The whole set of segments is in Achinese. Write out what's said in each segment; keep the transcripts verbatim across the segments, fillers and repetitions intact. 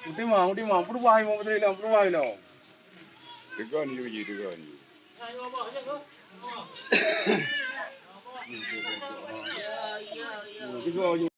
Udah mah, udah mah, berubah ilmu, betul ilmu, berubah ilmu. Tegon you ji, tegon you. Tegon you.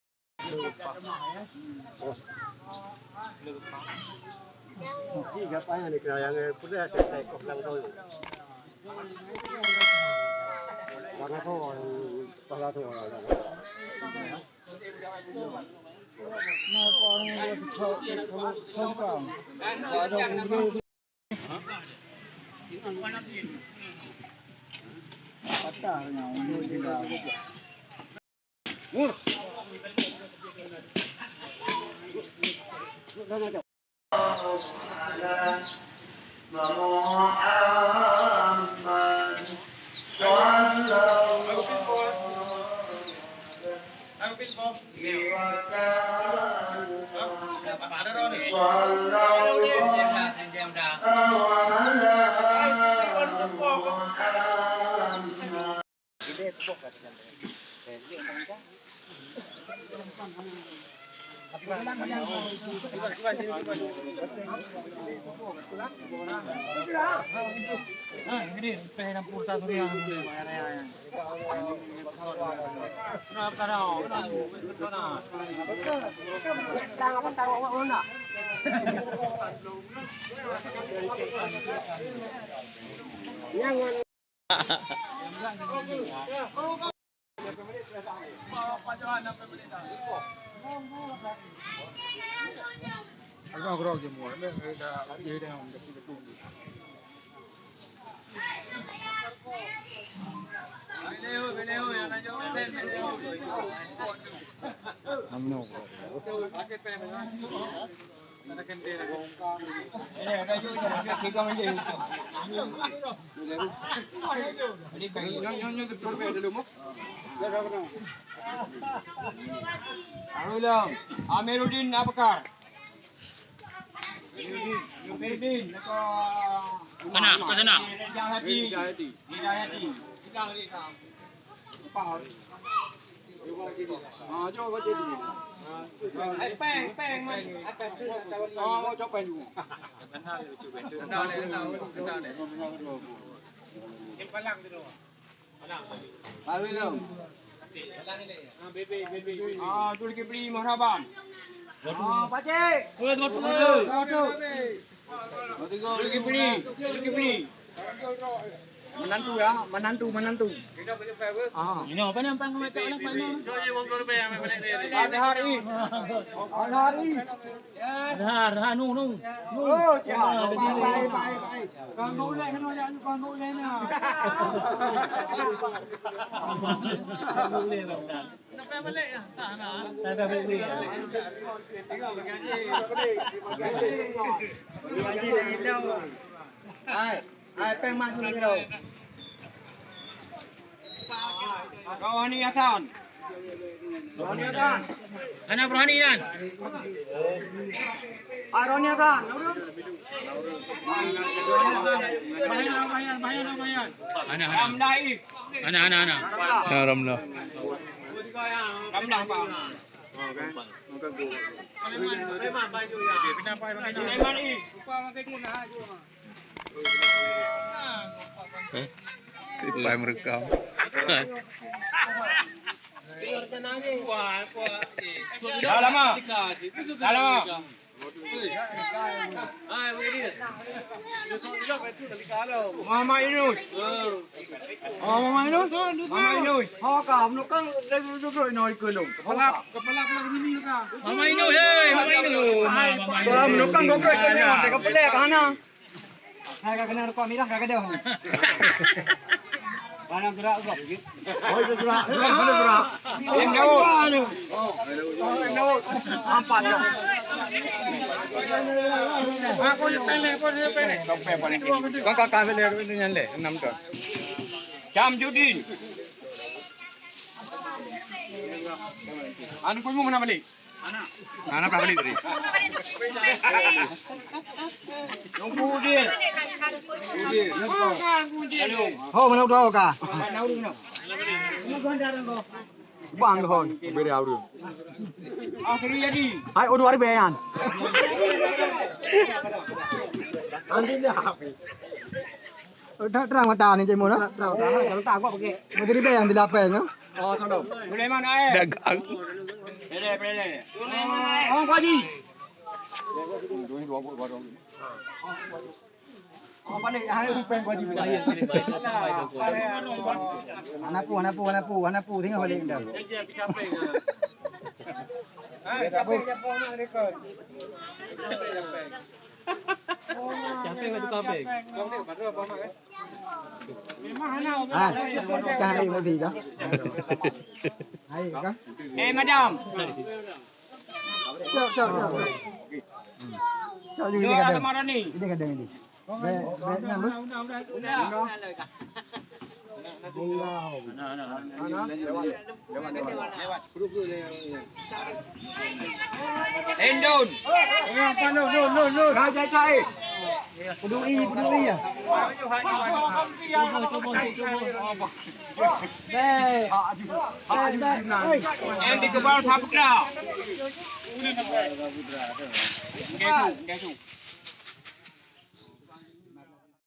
Amiruddin Abubakar. Amiruddin, Amiruddin, sana, ke sana. Hidayati. Hidayati. Ah, Zulkifli Mahraban. Ah, Pakcik. Zulkifli, Zulkifli. Menantu ya, menantu, menantu. Ah. Ini apa ni, apa yang kau cakap ni, apa ni? Azhar ni. Azhar ni. Azhar, Azhar, nu, nu. Oh, cik. Baik, baik, baik, baik. Kang Gulai kena ajak kang Gulai ni. Kang Gulai, Bang. Hai, hai, péng mak tu lagi tau. Rohani Hasan. Rohani Hasan. Anak Rohani Hasan. Ah, Rohani Hasan. Anak, anak. Anak, anak, anak. Ya, Ramlah. Ramlah, Pak. Sulaiman I. Eh? Ipai merekam. Dah lama. Dah lama. Muhammad Yunus. Oh, Muhammad Yunus. Muhammad Yunus. Ho ka, meunurot kang laju duek-duek inoe ikeue lôn. Kepala, kepala, kepala ini ka. Muhammad Yunus, hei, Muhammad Yunus. Kalau meunurot kang duek-duek ikeue lôn, teuka peulek ka hana. Hai, ka keuneuk rukok mirah, ka keudeh. Mana gerak, gerak. Oh, itu gerak. Gerak, mana gerak? Em Daud. Oh, Em Daud. Empat, ya. Aku yang pendek, aku yang pendek. Sampai paling tinggi. Kau kakak pendek, itu yang leh, enam tu. Syamsuddin. Anu, pun mana balik? Hana ka balik tadi. Ho, mana udah ka? Bang hon, beri aur. Hai, udah ada bayan. Nanti dah. Terang, terang mata ni, Cik Mun, ah. Terang, terang, terang, terang, terang, terang. Mau jadi bayang di lapeng, ah. Oh, salah. Sulaiman, eh. Dagang. Pilih, pilih. Oh, Pak Haji. Oh, balik, ah, bukan Pak Haji. Anapu, anapu, anapu, anapu, tengok balik dah. Siapa yang tukar peng? Ah, cari mudi dah. Hai, kan? Eh, madam. Cok, cok, cok. Cok, ini kadang. Ini kadang ini. Be, be, nyam, be. Lewat, lewat, lewat. Lewat, lewat. Lewat. Lindun. Raja Cai. Pudui, pudui ya. Yang dikebal Saputra. Kesu, kesu.